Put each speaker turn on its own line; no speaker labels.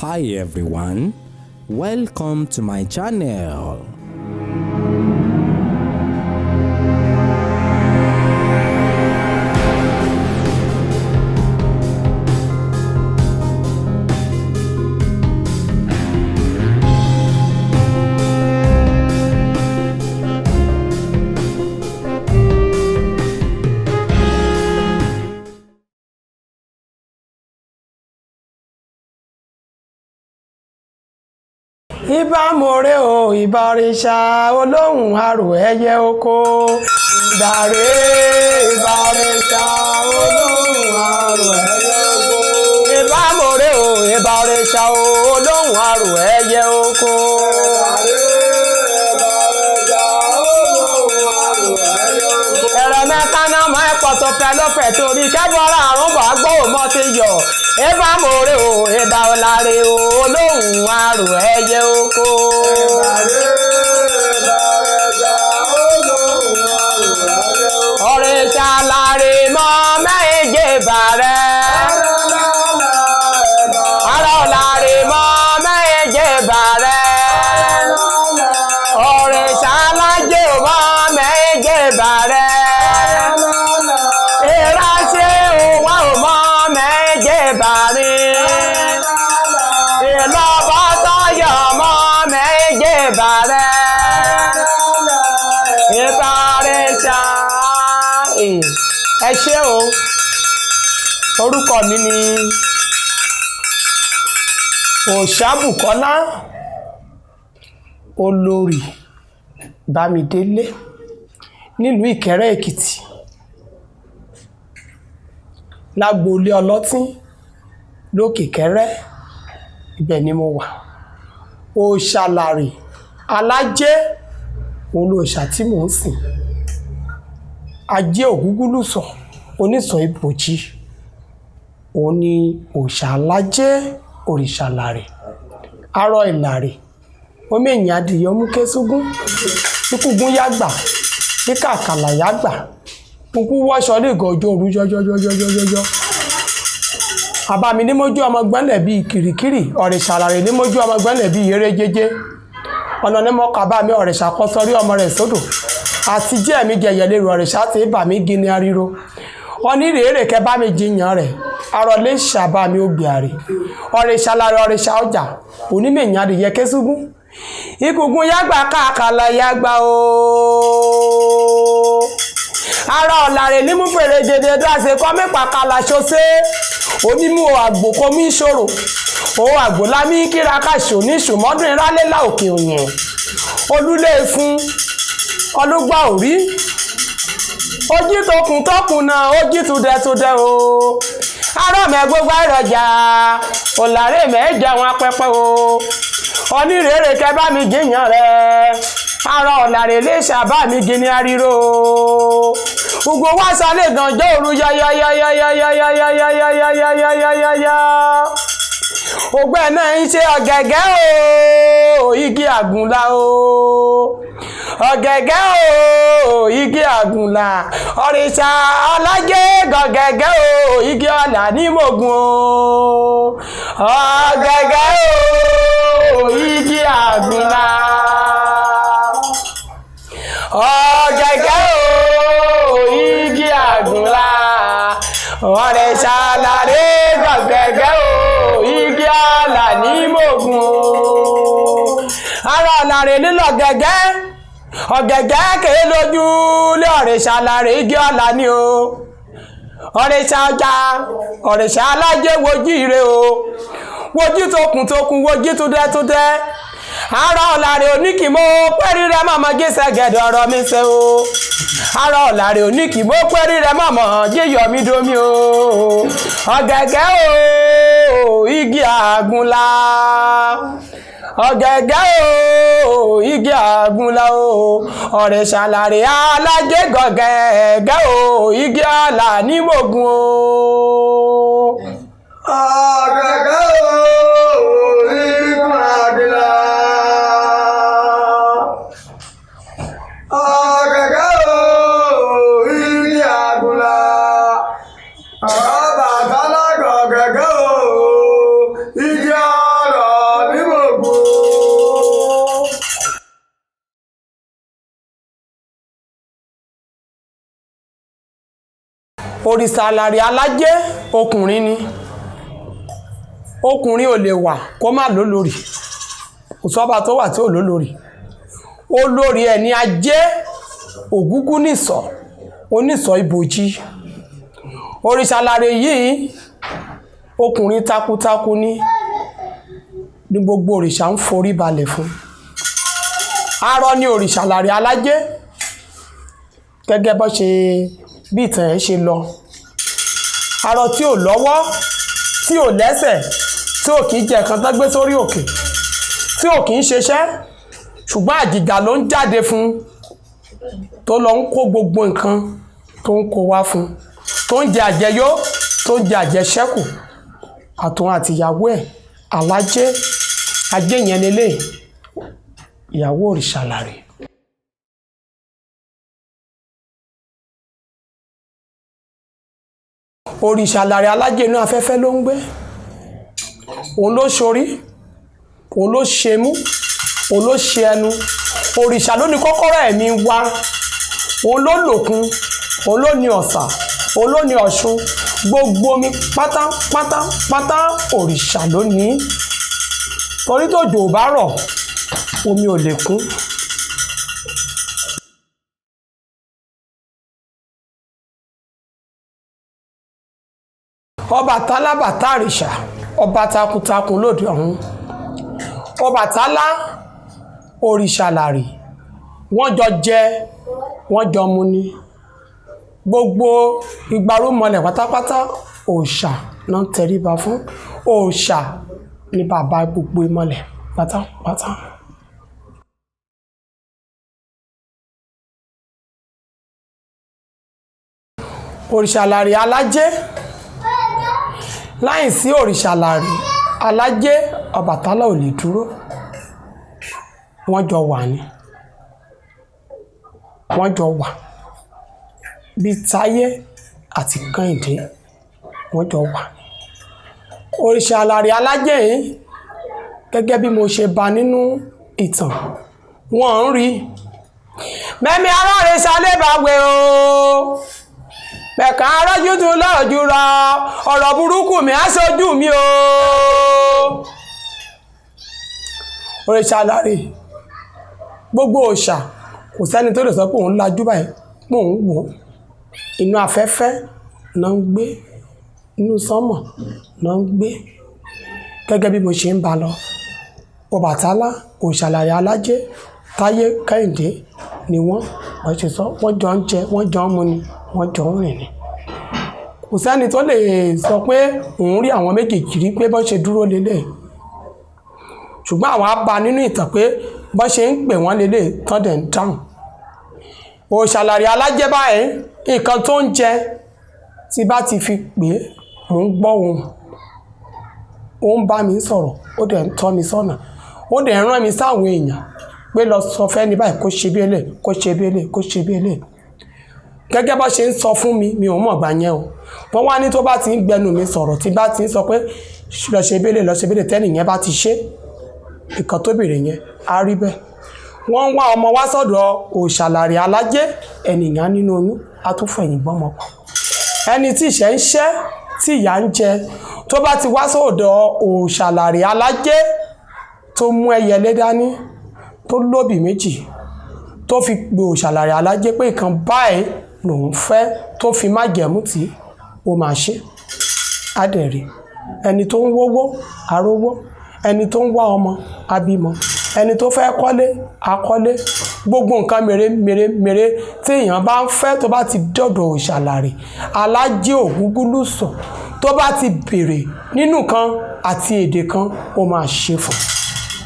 Hi everyone, welcome to my channel.
Ìbà more o, ìbà òrìṣà olóhùn arò ẹyẹ oko. Ìbàrè, ìbà òrìṣà olóhùn arò ẹyẹ oko. Ìbà more o, ìbà òrìṣà olóhùn arò ẹyẹ oko.
Ìbàrè, ìbà òrìṣà olóhùn arò ẹyẹ oko.
Ẹ̀rọ mẹ́ta náà mọ ẹ̀pọ̀ tó fẹ́ ló fẹ́ torí kẹ́bọ̀rọ̀ àrùn bá gbọ́ ò mọ́ ti yọ̀. Ìbà more o, ìbà ọ̀làrè o, olóhùn arò ẹyẹ oko.
Ìbàrè, ìbà òrìṣà olóhùn arò ẹyẹ oko.
Òrìṣà làrè mọ́ méje bàrẹ̀.
Ará lálá ẹ̀bà.
Ará làrè mọ́ méje bàrẹ̀.
Lálá.
Òrìṣà lájẹ́ ò mọ́ méje bàrẹ̀.
Lálá.
Ìránṣẹ́ òwò ò mọ́ méje bàrẹ̀.
Lálá.
Ìlọ́bọ̀ tọ́yọ̀ mọ́ méje bàrẹ̀.
Lálá.
Ìbàrẹ̀ṣà. Ẹ ṣé o, orúkọ mi ni Òṣàbùkọ́lá Olórí Bámidélé nílùú Ìkẹrẹ́ Èkìtì, lágboolé ọlọ́tín lókè Kẹrẹ́, ibẹ̀ ni mo wà. Òòṣàlàrè Alájé òun lòòṣà tí mò ń sìn. Ajé Ògúngúlùsọ̀ onísọ̀ ibòji, òun ni òòṣà Alájé Òrìṣàlàrè arọ ìlàrè omi èyàn adìyẹ ọmú késúgún ikúgun yàgbà kíkàkàlà yàgbà kúkú wọṣọ lẹ́gàn ọjọ́ òru yọyọyọyọyọyọ. Àbámi ní mójú ọmọ gbọ́nlẹ̀ bíi kìrìkìrì, Òrìṣàlàrè ní mójú ọmọ gbọ́nlẹ̀ bíi eré jẹjẹ. Ọ̀nà ní mọ́ kàbá mi òrìṣà kọ́ sọrí ọmọ rẹ̀ sódò àti jẹ́ mi jẹ̀yẹ̀ lérò òrìṣà tí bà mí gini ariro. Onírèérè kẹ bá mi jiyàn rẹ̀ arọlé ṣàbá mi ògbè àrè. Òrìṣàlàrè òrìṣà ọjà onímẹ̀yìn adìyẹ késúgún ikugun yàgbà káàkàlà yàgbà ooo. Ara ọ̀làrè nímú fèrè jèdè dáṣe kọ́ mẹ́pà kàlà ṣoṣe onímú àgbò kò mí ṣòro òun àgbò lámí kíra káṣò ní ṣùmọ́dún ìrálélà òkè òyìn olúlé fún ọlúgbà òrí ojí tókun tókun náà ojí túdẹ̀túdẹ̀ o. Ará mẹ́ gbogbo àìrọ̀jà ọ̀làrè mẹ́jà wọn pẹpẹ o. Onírèrè kẹ bá mi jiyàn rẹ ara ọ̀làrè lè ṣàbá mi gini ariro. Gbogbo wa sálẹ̀ gànjọ́ òru yáyáyáyáyáyáyáyáyáyáyáyáyá. Ògbẹ́ náà ń ṣe ọ̀gẹ̀gẹ̀ o, igi àgùnlá o. Ọ̀gẹ̀gẹ̀ o, igi àgùnlá. Òrìṣà ọlájẹ́ gọ̀gẹ̀gẹ̀ o, igi ọ̀là ní mògùn o. Ọ̀gẹ̀gẹ̀ o, igi àgùnlá. Ọ̀gẹ̀gẹ̀ o, igi àgùnlá. Òrìṣà làrè gọ̀gẹ̀gẹ̀ o, igi ọ̀là ní mògùn o. Ara ọ̀làrè nílò gẹ̀gẹ́ ọ̀gẹ̀gẹ̀ kèé lójú lé òrìṣà làrè igi ọ̀là ni o. Òrìṣà ọjà òrìṣà alájẹ wojú ire o, wojú tókun tókun wojú túdẹ́túdẹ́. Ara ọ̀làrè oníkìmọ́ pẹ́rí rẹ mọ̀mọ́ jíṣẹ́ gẹ̀dẹ̀ ọ̀rọ̀ mi ṣe o. Ara ọ̀làrè oníkìmọ́ pẹ́rí rẹ mọ̀mọ́ jíyọ̀ mi domi o. Ọ̀gẹ̀gẹ̀ o, igi àgùnlá. Ọ̀gẹ̀gẹ̀ o, igi àgùnlá o. Òrìṣà làrè alájẹ gọ̀gẹ̀gẹ̀ o, igi ọ̀là ní mògùn o.
Ọ̀gẹ̀gẹ̀ o, igi àgùnlá. Ọ̀gẹ̀gẹ̀ o, igi àgùnlá. Ọbàtálá gọ̀gẹ̀gẹ̀ o, igi ọ̀là.
Òrìṣà Ìlàrè Alájé ọkùnrin ni. Ọkùnrin ò lè wà kó má lólórí. Kò sọ́ba tó wà tí ò lólórí. Olórí ẹ̀ ní Ajé Ògúngúnìsọ̀, onísọ̀ ibòji. Òrìṣà Ìlàrè yìí ọkùnrin takuntakun ni, ní gbogbo òrìṣà ń forí balẹ̀ fún. Arọ ni Òrìṣà Ìlàrè Alájé gẹ́gẹ́ bó ṣe bí ìtàn ẹ̀ ṣe lọ. Arọ tí ò lọ́wọ́, tí ò lẹ́sẹ̀, tí ò kì í jẹ nǹkan tó gbé sórí òkè, tí ò kì í ṣiṣẹ́, ṣùgbọ́n àjìjà ló ń jáde fún, tó lọ ń kó gbogbo nǹkan tó ń kó wá fún, tó ń jẹ àjẹyó, tó ń jẹ àjẹṣẹ́kù. Àtòun àti ìyàwó ẹ̀ Alájé, Ajé yẹn lélẹ̀, ìyàwó Òrìṣà Ìlàrè. Òrìṣà Ìlàrè Alájé inú afẹ́fẹ́ ló ń gbé. Òun ló ṣorí, òun ló ṣe mú, òun ló ṣe ẹnu. Òrìṣà ló ní kọ́kọ́rọ́ ẹ̀mí wa. Òun ló lòkun, òun ló ní ọ̀sà, òun ló ní ọ̀ṣun. Gbogbo omi pátápátá pátá òrìṣà ló ní. Torí tójò ò bá rọ̀, omi ò lè kún. Ọbàtálá bàtá àrìṣà, ọba takuntakun lóde ọ̀run. Ọbàtálá, Òrìṣà Ìlàrè, wọ́n jọ jẹ, wọ́n jọ mu ni. Gbogbo igbarúmọlẹ̀ pátápátá òòṣà náà ń tẹríba fún. Òòṣà ni bàbá gbogbo ìmọ̀lẹ̀ pátápátá. Òrìṣà Ìlàrè Alájé, láìsí Òrìṣà Ìlàrè Alájé, Ọbàtálá ò lè dúró. Wọ́n jọ wà ní. Wọ́n jọ wà bí Táyé àti Kẹ́hìndé, wọ́n jọ wà. Òrìṣà Ìlàrè Alájé yìí, gẹ́gẹ́ bí mo ṣe bá nínú ìtàn, wọ́n ń rí. Mẹ́mi aráàlú ṣalé bá wẹ̀ o. Bẹ̀ka arájú tún lọ́ọ̀jú rọ, ọ̀rọ̀ burúkú mi á ṣojú mi o. Òrìṣà Ìlàrè, gbogbo òòṣà kò sẹ́ni tó lè sọ pé òun lajú báyìí, pé òun wò ó. Inú afẹ́fẹ́ náà ń gbé, inú sánmọ̀ náà ń gbé. Gẹ́gẹ́ bí mo ṣe ń bá lọ, Ọbàtálá, Òrìṣà Ìlàrè Alájé, Táyé Kẹ́hìndé ni wọ́n. Wọ́n ṣe sọ, wọ́n jọ ń jẹ, wọ́n jọ ń mu ni, wọ́n jọ ń rìn ni. Kò sẹ́ni tó lè sọ pé òun rí àwọn méjèèjì rí pé bọ́n ṣe dúró lélẹ̀. Ṣùgbọ́n àwọn á bá nínú ìtàn pé bọ́n ṣe ń pè wọ́n lélẹ̀ tán dẹ̀ ń dáhùn. Òrìṣà Ìlàrè Alájé báyìí, nǹkan tó ń jẹ tí bá ti fi pè é, mò ń gbọ́ ohùn. Ó ń bá mi sọ̀rọ̀, ó dẹ̀ ń tọ́ mi sọ́nà, ó dẹ̀ ń rán mi sáwọn èèyàn pé lọ sọ fẹ́ni báyìí kó ṣe bí eléyìí, kó ṣe bí eléyìí, kó ṣe bí eléyìí. Gẹ́gẹ́ bó ṣe ń sọ fún mi, mi ò mọ̀ gbà yẹn o. Wọ́n wá ní tó bá ti ń gbẹnu mi sọ̀rọ̀, tí bá ti ń sọ pé lọ ṣe bí eléyìí, lọ ṣe bí eléyìí, tẹ́nì yẹn bá ti ṣe, nǹkan tó bèrè yẹn á rí bẹ́ẹ̀. Wọ́n ń wá ọmọ wá sọ́dọ̀ Òrìṣà Ìlàrè Alájé, ènìyàn nínú oyún, á tún fẹ̀yìn gbọ́mọ pọ̀. Ẹni tí ìṣẹ́ ń ṣẹ́, tí ìyà ń jẹ, tó bá ti wá sọ́dọ̀ Òrìṣà Ìlàrè Alájé tó mú ẹyẹlé dání, tó lóbì méjì, tó fi pe Òrìṣà Ìlàrè Alájé pé nǹkan báyìí lòun fẹ́, tó fi májẹ̀mú tí ó máa ṣe, á dẹ̀ rí. Ẹni tó ń wówó, á rówó. Ẹni tó ń wá ọmọ, á bímọ. Ẹni tó fẹ́ kọ́lé, á kọ́lé. Gbogbo nǹkan mèremère mèremère tí èèyàn bá ń fẹ́ tó bá ti dọ̀dọ̀ Òrìṣà Ìlàrè Alájé Ògúngúnùsọ̀, tó bá ti bèrè nínú kan àti èdè kan, ó máa ṣe fún un.